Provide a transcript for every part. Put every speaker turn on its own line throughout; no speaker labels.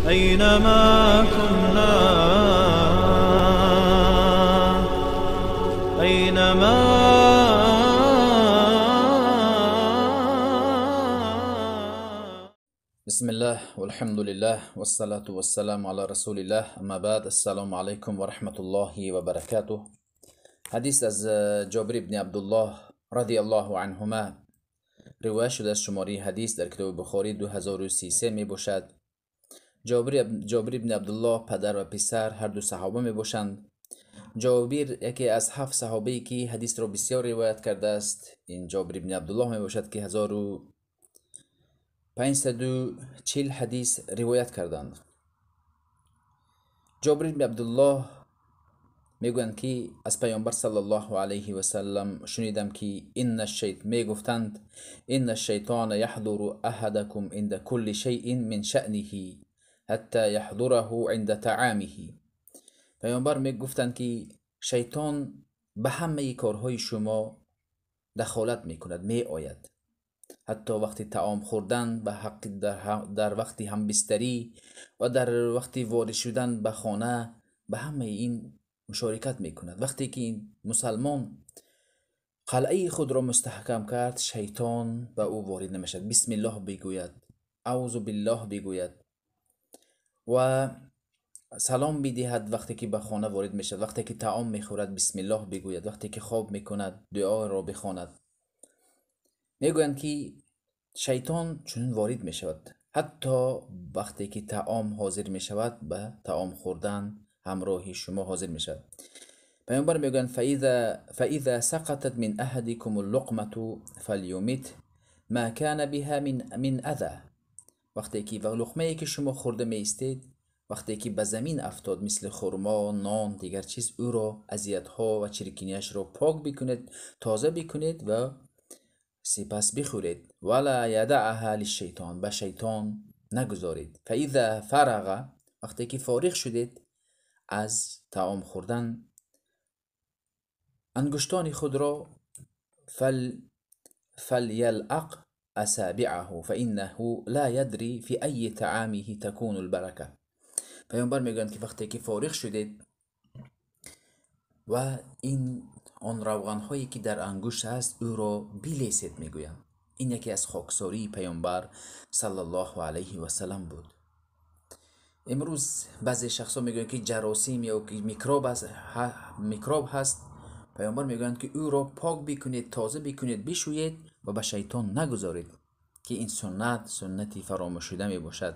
أينما كنا، أينما.
بسم الله والحمد لله والصلاة والسلام على رسول الله، اما بعد، السلام علیکم و رحمت الله و برکاته. حدیث از جابر ابن عبدالله رضی الله عنهما روایت شده از شماره حدیث در کتاب بخاری 2033 می باشد. جابر ابن عبدالله پدر و پسر هر دو صحابه می باشند. جابر یکی از 7 صحابه که حدیث را بسیار روایت کرده است، این جابر ابن عبدالله می باشد که 1540 حدیث روایت کردند. جابر ابن عبدالله میگویند که از پیامبر صلی الله علیه و سلم شنیدم که ان الشیط میگفتند ان الشیطان یحضر احدکم عند كل شیء من شأنه حتی یحضره عند طعامه. پیامبر میگفتند که شیطان به همه کارهای شما دخالت میکند، میآید، حتی وقتی طعام خوردن، به حق در وقتی همبستری و در وقتی وارد شدن به خانه، به همه این مشارکت میکند. وقتی که این مسلمان قلعه خود را مستحکم کرد، شیطان به او وارد نمیشد. بسم الله بگوید، اعوذ بالله بگوید و سلام بدهد وقتی که به خانه وارد میشد، وقتی که طعام میخورد بسم الله بگوید، وقتی که خواب میکند دعا را بخواند. میگویند که شیطان چنین وارد میشود، حتی وقتی که طعام حاضر میشود به طعام خوردن همراه شما حاضر میشود. پیامبر میگویند فاذا سقطت من احدكم اللقمه فليمت ما كان بها من اذى. وقتی که لقمه ای که شما خورده میستید، وقتی که به زمین افتاد، مثل خرما، نان، دیگر چیز، او را اذیت ها و چرکینیش را پاک بکنید، تازه بکنید و سپس بخورید. ولا یدعها للشیطان، به شیطان نگذارید. فاذا فرغ، وقتی که فارغ شدید از طعام خوردن، انگشتان خود را فلیلعق اصابعه فانه لا یدری فی ای طعامه تکون البرکه. پیامبر میگویند که وقتی که فارغ شدید و این آن روغن هایی که در انگشت هست او را بلیسید، میگویند. این یکی از خاکساری پیامبر صلی الله علیه و سلم بود. امروز بعضی شخص ها میگویند که جراثیم یا میکروب است، میکروب هست. پیامبر میگویند که او را پاک بکنید، تازه بکنید، بشویید و به شیطان نگذارید، که این سنت سنتی فراموش شده می باشد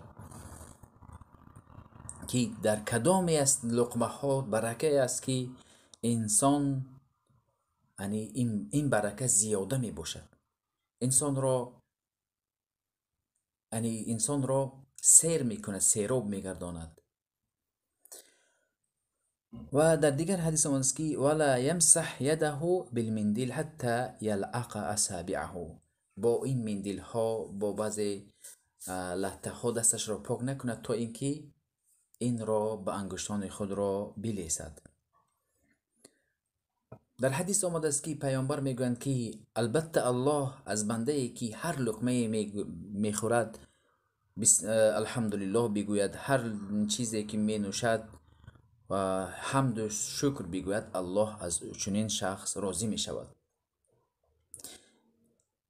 که در کدامی از لقمه ها برکه است که انسان، یعنی این برکه زیاده می باشد، انسان را، یعنی انسان را سیر میکند، سیراب میگرداند. و در دیگر حدیث آمده است که ولا یمسح یده بالمندیل حتی یلعق اصابعه. با این مندیل ها، با بعضی لطه ها دستش را پاک نکند تا اینکه این را به انگشتان خود را بلیسد. در حدیث آمده است که پیامبر میگویند که البته الله از بنده ای که هر لقمه میخورد الحمدلله بگوید، هر چیزی که می نوشد و حمد و شکر بگوید، الله از چنین شخص راضی می شود.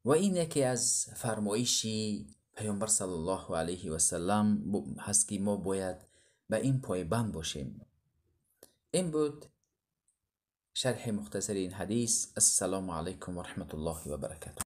و این یکی از فرمایشی پیامبر صلی الله علیه و سلم هست که ما باید به این پایبند باشیم. این بود شرح مختصر این حدیث. السلام علیکم و رحمت الله و برکاته.